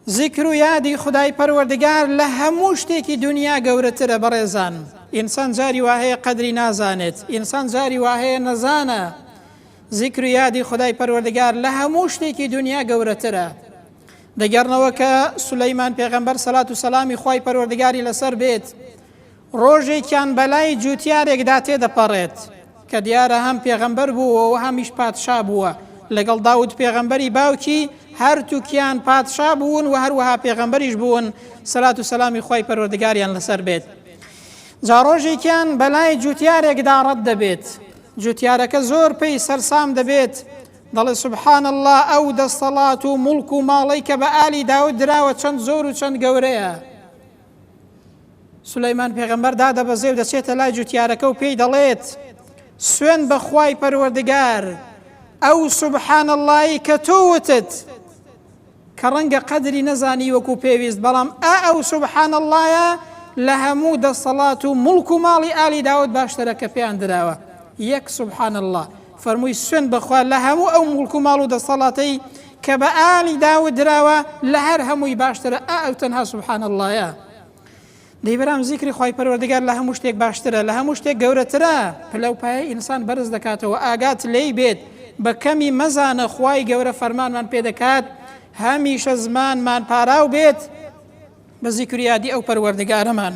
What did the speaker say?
زیکر و یادی خودای پەروەردگار لە هەموو شتێکی دونیا گەورەترە بەڕێزان ئینسان جاری وا هەیە قەدری نازانێت ئینسان جاری وا هەیە نەزانە زیکر و یادی خودای پەروەردگار لە هەموو شتێکی دونیا گەورەترە دەگەڕنەوە کە سولەیمان پێغەمبەر سەلات و سەلامی خوای پەروەردگاری لەسەر بێت ڕۆژێکیان بەلای جووتیارێکدا تێدەپەڕێت، کە دیارە هەم پێغەمبەر بووە و هەمیش پادشا بووە، لەگەڵ داود پێغەمبەری باوکی هەرتووکیان پادشا بوون و هەروەها پێغەمبەریش بوون، سەلات و سەلامی خوای پەروەردگاریان لەسەر بێت. جا ڕۆژێکیان بەلای جووتیارێکدا ڕەت دەبێت، جووتیارەکە زۆر پێی سەرسام دەبێت، دەڵێ سبحان اللە ئەو دەستەڵات و موڵک و ماڵەی کە بە ئالی داود دراوە چەند زۆر و چەند گەورەیە. سولەیمان پێغەمبەر دادەبەزێ و دەچێتە لای جوتیارەکە و پێی دەڵێت سوێن بە خوای پەروەردگار ئەو سبحان اللەی کە تۆ وتت کە ڕەنگە قەدری نەزانی وەکو پێویست بەڵام ئا ئەو سبحان اللەیە لە هەموو دەسەڵات و موڵک و ماڵی ئالی داود باشترە کە پێیان دراوە یەک سبحان اللە فەرمووی سوێن بەخوا لە هەموو ئەو موڵک و ماڵ و دەسەڵاتەی کە بە ئالی داود دراوە لە هەر هەمووی باشترە ئا ئەو تەنها سبحان اللەیە. دەی برام زیکری خوای پەروەردگار لە هەموو شتێک باشترە لە هەموو شتێک گەورەترە پلە و پایەی ئینسان بەرز دەکاتەوە ئاگات لێی بێت بە کەمی مەزانە خوای گەورە فەرمانمان پێ دەکات هەمیشە زمانمان پاراو بێت بە زیکر یادی ئەو پەروەردگارەمان.